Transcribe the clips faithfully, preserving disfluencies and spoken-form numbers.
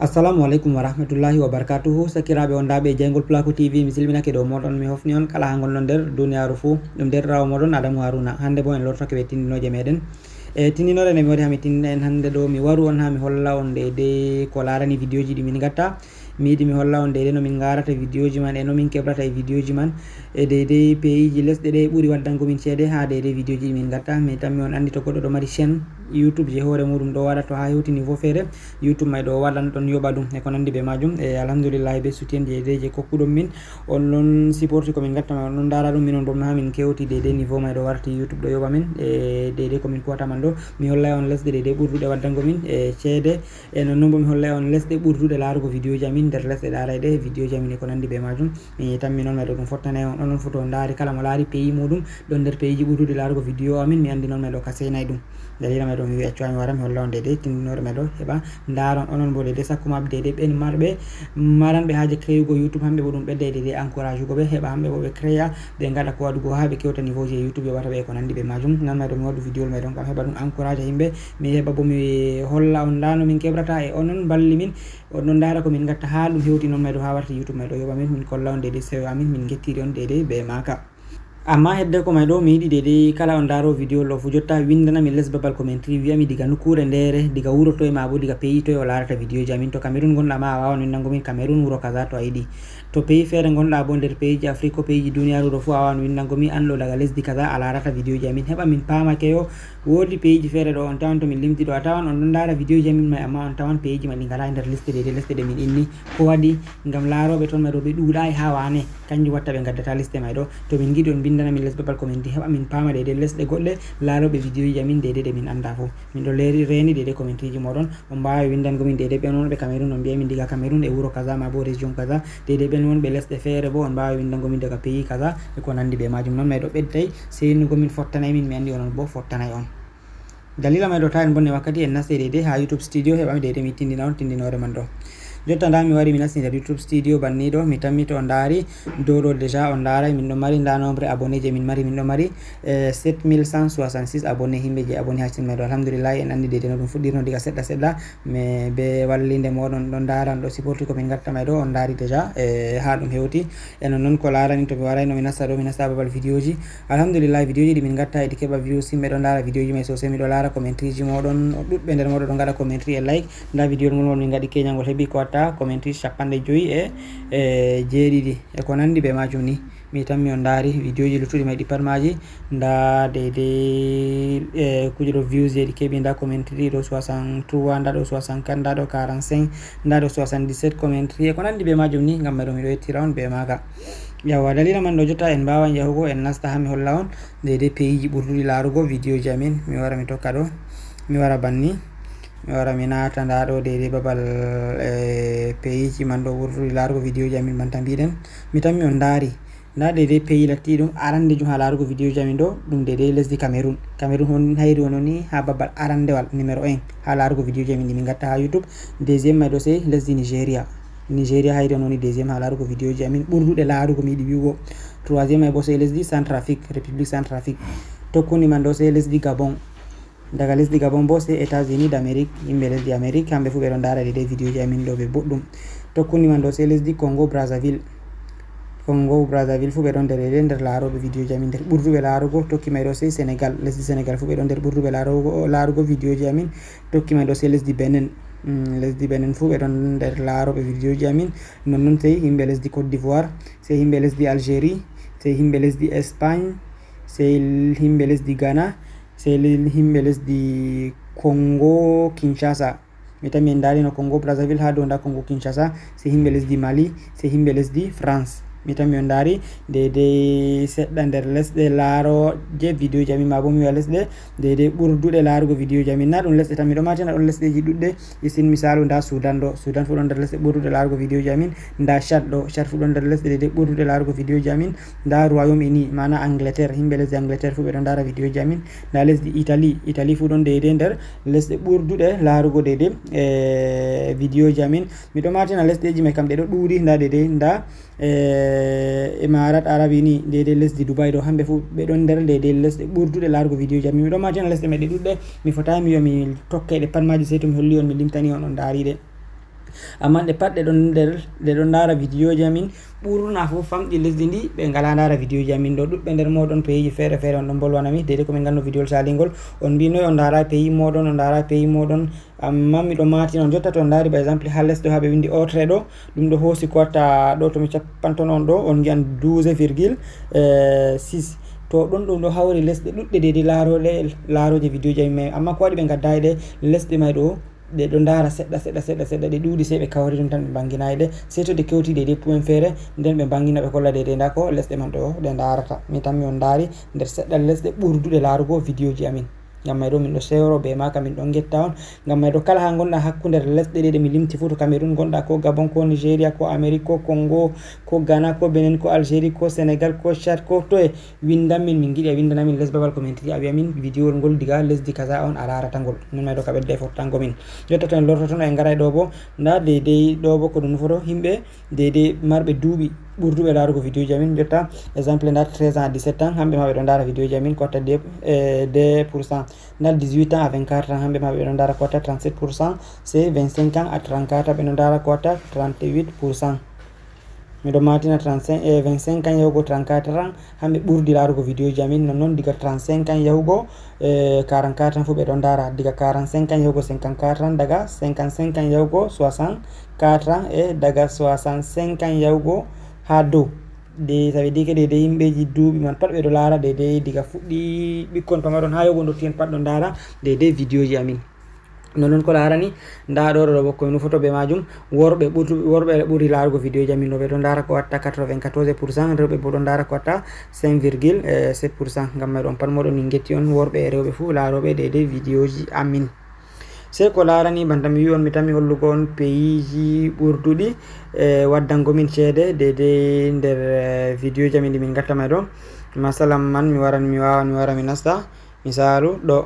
Assalamu aleykum wa rahmatullahi wa barakatuhu. Sakiraaɓe wondaaɓe e Jeyngol Pulaaku T V, mi silminake dow mooɗon, mi hofni on kala haa ngonɗon nder duniyaaru fuu. Ɗum deerɗiraawo mooɗon Adamu Haruna. Hannde boo en lortake bee tindinooje meeɗen. E tindinoore nde mi waɗi haa mi tindina en hannde ɗo, mi waru on haa mi holla on deydey ko laarani vidiyooji ɗi min ngatta. Mi yiɗi mi holla on deydey no min ngarata vidiyooji man e no min keɓrata e vidiyooji man. E deydey peyiiji lesɗe ɗe ɓuri waddango min ceede haa deydey vidiyooji ɗi min ngatta. Mi tammi on anndi to goɗɗo ɗo mari chaîne YouTube je hoore muuɗum ɗo waɗa, to haa hewti niveau feere, YouTube may ɗo waɗan ɗon yoɓa ɗum e ko nanndi bee maajum. E alhamdulillahi bee soutien deydey je kokkuɗon min, on ɗon supporti ko min ngatta may, on ɗon ndaara ɗum, minon boo haa min kewti deydey niveau may ɗo warti YouTube ɗo yoɓa min. E deydey ko min kuwata man ɗo, mi hollay on lesɗe deydey ɓurduɗe waddango min e ceede. E nonnon boo mi hollay on lesɗe ɓurduɗe laarugo vidiyooji amin nder lesɗe ɗaarayɗe vidiyooji amin e ko nanndi bee maajum. Mi tammi noon may ɗo ɗum fottanay on, onon fuu to on ndaari kala mo laari peyi muuɗum ɗon nder peyiiji ɓurduɗi laarugo vidiyo amin, mi anndi noon may ɗo ka seenay ɗum. Daliila may ɗo mi wi'a cuwa mi wara mi holla on deydey tindinoore may ɗo heɓa ndaaron onon boo deydey sakko ma deydey ɓen marɓe maranɓe haaje créyugo YouTube, hamɓe boo ɗum ɓedday deydey encourage ugo ɓe heɓa hamɓe boo ɓe créya, ɓe ngaɗa ko waɗugo haa ɓe kewta niveau je YouTube yoɓata ɓe e ko nanndi bee maajum. Noon may ɗo mi waɗu vidiyowol may ɗon ngam heɓa ɗum encourage yimɓe, mi heɓa boo mi holla on ndaa no min keɓrata e onon mballi min. On ɗon ndaara ko min ngatta haa ɗum hewti noon may ɗo haa warti YouTube may ɗo yoɓa min, min kolla on deydey seyo amin, min ngettiri on deydey bee maaka. Ammaa heddeko may ɗo, mi yiɗi deydey kala on ndaaro vidiyowol ɗo fuu jotta, winndana mi les babal commentary, wi'a mi diga nokkuure ndeere, diga wuro toye maa boo diga peyi toye o laarata vidiyooji amin. To Cameroun ngonɗa ma, a waawan winndango min Cameroun wuro kaza to a yiɗi. To peyi feere ngonɗa boo nder peyiiji Afrik ko peyiiji duniyaaru ɗo fuu, a waawan winndango mi an ɗo daga lesdi kaza a laarata vidiyooji amin. Heɓa min paama keyo. Woodi peyiiji feere ɗo on tawan to min limti ɗo, a tawan on ɗon ndaara vidiyooji amin may, ammaa on tawan peyiiji may ɗi ngalaa nder liste deydey lesɗe ɗe min inni. Ko waɗi? Ngam laarooɓe ton may ɗo ɓe ɗuuɗaay haa waane, kanjum watta ɓe ngaddataa liste may ɗo. To min ngiɗi on mbinndana min les babal community heɓa min paama deydey lesɗe goɗɗe laarooɓe vidiyooji amin deydey ɗe min anndaa fuu. Min ɗo leeri reeni deydey communityji mooɗon. On mbaawi winndango min deydey ɓen wonɓe Cameroun, on mbi'ay min diga Cameroun e wuro kaza maa boo région kaza. Deydey ɓen wonɓe lesɗe feere boo, on mbaawi winndango min daga pays kaza e ko nanndi bee maajum. Noon may ɗo ɓedday seynugo min, fottanay min, mi anndi onon boo fottanay on. Daliila may ɗo, taa en mbonne wakkati, en nastay deydey haa YouTube Studio, heɓa mi deydey mi tindina on tindinoore man ɗo. Jotta ndaa mi wari mi nasti nder YouTube Studio banni ɗo, mi tammi to on ndaari dow ɗo déjà on ndaaray min ɗo mari ndaa nombre abonné je min mari, min ɗo mari, eh, sept mille cent soixante-six abonné, yimɓe je abonné haa channel may ɗo. Alhamdulillahi, en anndi deydey no ɗum fuɗɗirno diga seɗɗa seɗɗa, mais bee wallinde mooɗon ɗo ndaara ɗo supporti ko min ngatta may ɗo, on ndaari déjà, eh, haa ɗum hewti. E non non ko laarani to mi warayno mi nasta ɗo, mi nasta babal vidiyooji. Alhamdulillahi, vidiyooji ɗi min ngatta e ɗi keɓa views, yimɓe ɗo ndaara vidiyooji may sosai, mi ɗo laara commentaryji mooɗon, ɗuɗɓe nder mooɗon ɗo ngaɗa commentary e like. Ndaa vidiyowol ngol ngol min ngaɗi keñal ngol heɓi ko watta commentary cappanɗe jowi e, e jeeɗiɗi e ko nanndi bee maajum ni. Mi tammi on ndaari vidiyooji luttuɗi may ɗi pat maaji. Ndaa deydey, e, kuuje ɗo views je ɗi keɓi, ndaa commentary ɗo soixante-trois, ndaa ɗo soixante-quatre, ndaa ɗo quarante-cinq, ndaa ɗo soixante-dix-sept commentary e ko nanndi bee maajum ni, ngam may ɗo mi ɗo yettira on bee maaga. Yawwa, daliila man ɗo jotta en mbaawan yahugo en nasta haa mi holla on deydey peyiiji ɓurduɗi laarugo vidiyooji amin. Mi wara mi tokka ɗo, mi wara banni, mi wara mi naata ndaa ɗo deydey babal, e, peyiiji man ɗo ɓurduɗi laarugo vidiyooji amin banta mbiɗen. Mi tammi on ndaari. Ndaa deydey pays lattiiɗum arandeejum haa laarugo vidiyooji amin ɗo, ɗum deydey lesdi Cameroun. Cameroun on hayri on woni haa babal arandewal, numéro un, haa laarugo vidiyooji amin ɗi min ngatta haa YouTube. Deuxième may ɗo sey lesdi Nigeria. Nigeria hayri on woni deuxième haa laarugo vidiyooji amin ɓurduɗe laarugo, mi yiɗi wi'ugo. Troisième may boo sey lesdi Centrafrique, République Centrafrique. Tokkundi man ɗo sey lesdi Gabon. Daga lesdi Gabon boo sey États-Unis d'Amérique, yimɓe lesdi Amérique, kamɓe fuu ɓe ɗon ndaara deydey vidiyooji amin ɗo bee boɗɗum. Tokkundi man ɗo sey lesdi Congo Brazzaville. Congo Brazzaville fuu ɓe ɗon nder, nder laarooɓe vidiyooji amin, nder ɓurduɓe laarugo. Tokki may ɗo sey Sénégal. Lesdi Sénégal fuu ɓe ɗon nder ɓurduɓe laarugo, laarugo vidiyooji amin. Tokki may ɗo sey lesdi Benin. Mm, lesdi Benin fuu ɓe ɗon nder laarooɓe vidiyooji amin. Nonnon sey yimɓe lesdi Côte d'Ivoire, sey yimɓe lesdi Algérie, sey yimɓe lesdi Espagne, sey yimɓe lesdi Ghana, sey le-, yimɓe lesdi Congo Kinshasa. Mi tammi en ndaarino Congo Brazzaville, haa dow ndaa Congo Kinshasa, sey yimɓe lesdi Mali, sey yimɓe lesdi France. Mi tammi on ndaari deydey seɗɗa nder lesɗe laarooje vidiyooji amin, maa boo mi wi'a lesɗe deydey ɓurduɗe laarugo vidiyooji amin. Naa ɗum lesɗe tan, mi ɗo maatina ɗon lesɗeeji ɗuɗɗe. Isin misaalu, ndaa Sudan ɗo, Sudan fuu ɗon nder lesɗe ɓurduɗe laarugo vidiyooji amin. Ndaa Chad ɗo, Chad fuu ɗon nder lesɗe deydey ɓurduɗe laarugo vidiyooji amin. Ndaa Royaume Uni, maana Angleterre, yimɓe lesdi Angleterre fuu ɓe ɗon ndaara vidiyooji amin. Ndaa lesdi Italie, Italie fuu ɗon deydey nder lesɗe ɓurduɗe laarugo deydey, e, vidiyooji amin. Mi ɗo maatina lesɗeeji may kam ɗe ɗo ɗuuɗi, ndaa deydey, ndaa, e, Imarat Arabi ni, deydey lesdi Dubai ɗo, hamɓe fuu ɓe ɗon nder deydey lesɗe ɓurduɗe laarugo vidiyooji amin. Mi ɗo maatina lesɗe may ɗe ɗuɗɗe, mi fotaay mi wi'a mi tokkay ɗe pat maaji, sey to mi holli on, mi limtani on, on ndaari ɗe. Amma ɗe pat ɗe ɗon nder, ɗe ɗon ndaara vidéoji amin. Ɓurna fof famɗi lesdi ndi, ɓe ngalaa ndaara vidéoji amin ɗo. Ɗuɗɓe nder mooɗon peeji feere feere on ɗon mbolwana mi, deydey ko min nganno vidéowol saalingol. On mbii noy on ndaara pays mooɗon, on ndaara pays mooɗon. Amma miɗo maatina on jotta to on ndaari, par exemple, haa les ɗo haa ɓe winndi autre ɗo, ɗum ɗo hoosi ko watta ɗo to mi cappanton on ɗo, on ngi'an douze virgule six. To ɗon ɗum ɗo hawri lesɗe ɗuɗɗe deydey laarooɗe, laarooje vidéoji amin may. Amma ko waɗi ɓe ngaddaay ɗe lesɗe may ɗo, ɗe ɗo ndaara seɗɗa, seɗɗa, seɗɗa, seɗɗa, ɗe ɗuuɗi, sey ɓe kawri ɗum tan ɓe mbannginaay ɗe. Sey to ɗe kewti deydey point feere, nden ɓe mbanngina ɓe kolla deydey ndaa ko lesɗe man ɗo ɗe ndaarata. Mi tammi on ndaari nder seɗɗa lesɗe ɓurduɗe laarugo vidéoji amin. Ngam may ɗo min ɗo sewro bee maaka, min ɗon ngetta on. Ngam may ɗo kala haa ngonɗa hakkunde lesɗe ɗe, ɗe mi limti fuu, to Cameroun ngonɗa, ko Gabon, ko Nigeria, ko Amérique, ko Congo, ko Ghana, ko Benin, ko Algérie, ko Sénégal, ko Tchad, ko toye, winndan min, min ngiɗi a winndana min les babal ko min tigi, a wi'a min vidéowol ngol diga lesdi kaza on a laarata ngol. Non may ɗo ka ɓedda e fottango min. Jotta to en lortotono en ngaray ɗo boo, ndaa deydey ɗo boo ko ɗum nufoto, yimɓe deydey marɓe duuɓi ɓurduɓe laarugo vidéoji amin. Jotta exemple, ndaa treize ans à dix-sept ans, hamɓe ma ɓe ɗo ndaara vidéoji amin ko watta deux, eh, deux pour cent. Ndaa dix-huit ans à vingt-quatre ans, hamɓe ma ɓe ɗo ndaara ko watta trente-sept pour cent. C'est vingt-cinq ans à trente-quatre, ɓe ɗo ndaara ko watta trente-huit pour cent. Miɗo maatina trente-cinq, eh, vingt-cinq ans yahugo trente-quatre ans, hamɓe ɓurdi laarugo vidéoji amin. Non non, diga trente-cinq ans yahugo, eh, quarante-quatre ans fuu ɓe ɗon ndaara. Diga quarante-cinq ans yahugo cinquante-quatre ans, daga cinquante-cinq ans yahugo soixante-quatre ans, e daga soixante-cinq ans yahugo haa dow. De, ça veut dire que deydey yimɓeeji duuɓi man pat ɓe ɗo laara deydey diga fuɗɗi ɓikkon pamaron haa yahugo ndotti'en pat ɗon ndaara deydey vidéoji amin. Non non ko laarani, ndaa ɗo, ɗo, ɗo boo ko mi nufoto bee maajum, worɓe ɓurtu-, worɓe ɓuri laarugo vidéoji amin ɗo, ɓe ɗon ndaara ko watta quatre-vingt-quatorze pour cent, rewɓe boo ɗon ndaara ko watta cinq virgule sept pour cent. Ngam may ɗo on pat mooɗon min ngetti on, worɓe e rewɓe fuu laarooɓe deydey vidéoji amin. Sey ko laarani banta mi wi'i on, mi tammi hollugo on peyiiji ɓurduɗi, eh, waddango min ceede deydey nder, eh, vidéoji amin ɗi min ngatta may ɗo. Masalan man mi waran, mi waawan, mi wara mi nasta. Misaalu ɗo.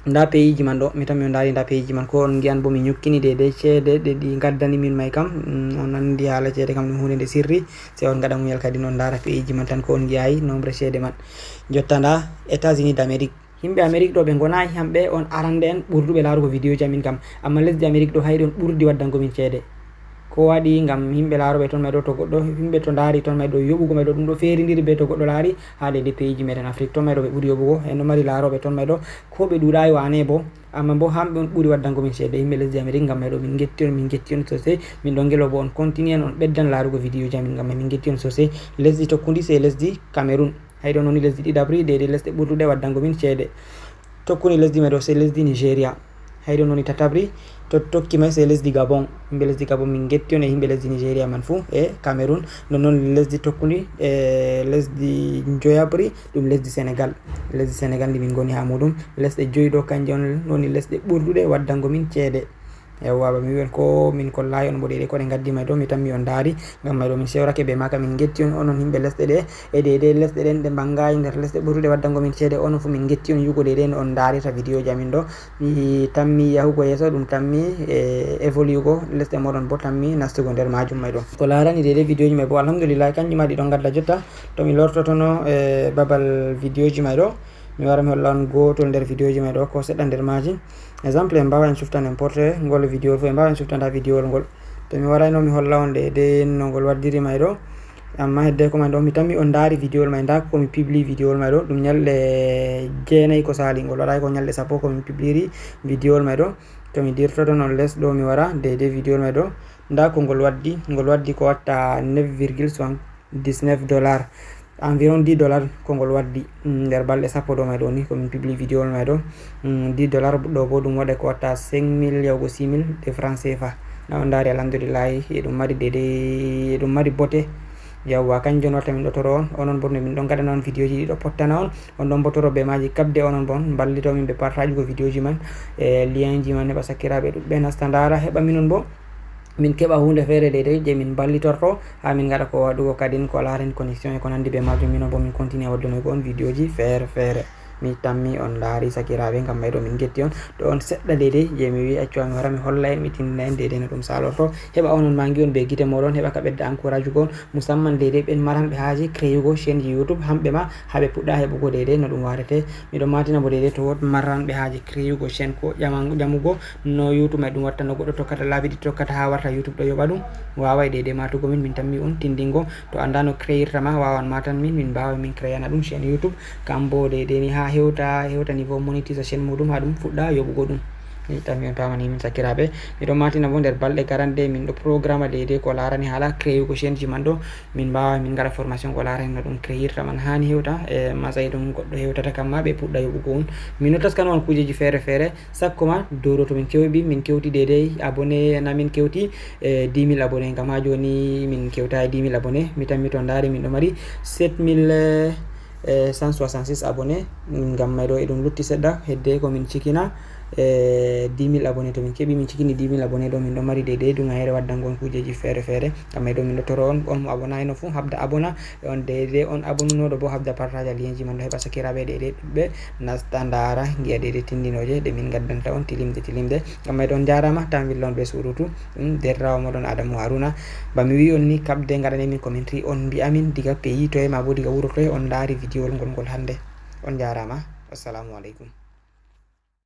Ndaa peyiiji man ɗo, mi tammi on ndaari ndaa peyiiji man. Ko on ngi'an boo mi nyukkini deydey ceede ɗe ɗi ngaddani min may kam. Mm, on anndi haala ceede kam ɗum huunde nde sirri. Sey on ngaɗa munyal kadi on ndaara peyiiji man tan ko on ngi'aay nombre ceede man. Jotta ndaa États-Unis d'Amérique. Yimɓe Amérique ɗo ɓe ngonaay hamɓe on arande en ɓurduɓe laarugo vidéoji amin kam. Amma lesdi Amérique ɗo hayɗon ɓurdi waddango min ceede. Ko waɗi? Ngam yimɓe laarooɓe ton may ɗo, to goɗɗo, yimɓe to ndaari ton may ɗo, yoɓugo may ɗo, ɗum ɗo feerindiri bee to goɗɗo laari haa deydey peyiiji meeɗen Afrique. Ton may ɗo ɓe ɓuri yoɓugo, en ɗo mari laarooɓe ton may ɗo, ko ɓe ɗuuɗaay waane boo, amma boo hamɓe on ɓuri waddango min ceede, yimɓe lesdi Amérique. Ngam may ɗo min ngetti on, min ngetti on sosey, min ɗon ngelo boo on continue on ɓeddan laarugo vidéoji amin, ngam may min ngetti on sosey. Lesdi tokkundi sey lesdi Cameroun. Hayɗon woni lesdi ɗiɗaɓri deydey lesɗe ɓurduɗe waddango min ceede. Tokkundi lesdi may ɗo sey lesdi Nigeria. Hayɗon woni tataɓri, to tokki may sey lesdi Gabon. Yimɓe lesdi Gabon min ngetti on e yimɓe lesdi Nigeria man fuu e Cameroun. Non non lesdi tokkundi e lesdi njoyaɓri ɗum lesdi Senegal. Lesdi Senegal ndi min ngoni haa muuɗum. Lesɗe joyi ɗo kanje on woni lesɗe ɓurduɗe waddango min ceede. Yawwa, ba mi wi'i on ko min kollaay on mboɗeeri ko ɗe ngaddi may ɗo, mi tammi on ndaari, ngam may ɗo min sewrake bee maaka, min ngetti on, onon yimɓe lesɗe ɗe, e deydey lesɗe ɗen ɗe mbanngaay nder lesɗe ɓurduɗe waddango min ceede, onon fuu min ngetti on yi'ugo deydey no on ndaarata vidéoji amin ɗo. Mi tammi yahugo yeeso, ɗum tammi, e, évolugo, lesɗe mooɗon boo tammi nastugo nder maajum may ɗo. Ko laarani deydey vidéoji may boo, alhamdulillahi, kanji ma ɗi ɗon ngadda jotta, to mi lortotono, e, babal vidéoji may ɗo, mi wara mi holla on gootol nder vidéoji may ɗo, ko seɗɗa nder maaji. Exemple, en mbaawa en sufta n'importe ngol vidéo fof, en mbaawa en sufta ndaa vidéowol ngol. To mi warayno mi holla on deydey no ngol waddiri may ɗo. Amma hedde ko may ɗo, mi tammi on ndaari vidéowol may, ndaa ko mi publie vidéowol may ɗo, ɗum nyalɗe jeenayi ko saali, ngol waɗaay ko nyalɗe sappo ko mi publieri vidéowol may ɗo. To mi dirtoto non les ɗo, mi wara deydey vidéowol may ɗo, ndaa ko ngol waddi, ngol waddi ko watta neuf virgule soixante-dix-neuf dollars. Environ dix dollars ko ngol waddi, mm, nder balɗe sappo ɗo may ɗo ni, ko min publie vidéowol may ɗo. Mm, dix dollars ɗo boo ɗum waɗa ko watta cinq mille yahugo six mille de francs C F A. Na on ndaari, alhamdulillahi, eɗum mari deydey, eɗum mari bote. Yawwa, kanjum on watta min ɗo toro on, onon boo no min ɗon ngaɗana on vidéoji ɗi ɗo pottana on, on ɗon boo toro bee maaji kabde, onon boo on mballito min bee partajugo vidéoji man, e lienji man, heɓa sakiraaɓe ɗuɗɓe nasta ndaara, heɓa minon boo min keɓa huunde feere deydey je min mballitorto, haa min ngaɗa ko waɗugo kadin ko laarani connexion e ko nanndi bee maajum, minon boo min continue waddungo on vidéoji feere feere. Mi tammi on ndaari sakiraaɓe, ngam may ɗo min ngetti on. Ɗo on seɗɗa deydey je mi wi accu mi wara mi holla en, mi tindina en deydey no ɗum salorto. Heɓa on on mangi on be gite moɗon, heɓa ka ɓedda encourage on, musamman deydey ɓen maranɓe haaje créeyugo chaîne ji YouTube, hamɓe ma haɓe puɗɗa heɓugo deydey no ɗum warete. Miɗo matina bo deydey to wot maranɓe haaje créeyugo chaîne ko ƴaman-, ƴamugo no YouTube may ɗum watta, no goɗɗo tokkata laabi ɗi tokkata ha warta YouTube ɗo yoɓa ɗum. Waway deydey matugo min, min tammi on tindingo. To anda no créirta ma, wawan matan min, min mbawa min créana ɗum chaîne YouTube. Kam bo deydey ni ha hewta, hewta niveau monétisation muɗum ha ɗum fuɗɗa yoɓugo ɗum. Mi tammi on pamani min sakiraaɓe. Miɗo matina bo nder balɗe garanɗe min ɗo programme deydey ko larani hala créugo chaîne ji man ɗo. Min mbawa min ngaɗa formation ko larani no ɗum créirta man hani hewta. E masay ɗum goɗɗo hewtata kam ma ɓe puɗɗa yoɓugo on. Min no taskano on kujeji fere fere. Sakko ma doro to min kewɓi, min kewti deydey abonné na min kewti, e, dix mille abonné. Ngam ha joni min kewta e dix mille abonné. Mi tammi to ndaari min ɗo mari sept mille, e, cent soixante-six abonné. Ngam may ɗo eɗum lutti seɗɗa hedde ko min cikina, e, dix mille abonné. To min keɓi min cikini dix mille abonné ɗo min ɗo mari deydey duŋayere waddango on kujeji fere fere. Ngam may ɗo min ɗo toro on, on mo abonayno fu habda abona. E on deydey on abonunoɗo bo habda partage lien ji man ɗo heɓa sakiraaɓe deydey ɗuɗɓe nasta ndaara ngi'a deydey tindinoje ɗe min gaddanta on tilimde tilimde. Ngam may ɗo on jarama tan willa on be surutu. Ɗum derrawo moɗon Adamu Haruna. Ba mi wi on ni kaɓde ngaɗane min commentary on mbi'a min diga pays toye ma bo diga wuro toye on ndaari vidéowol ngol ngol hande. On jarama. Assalamu aleykum.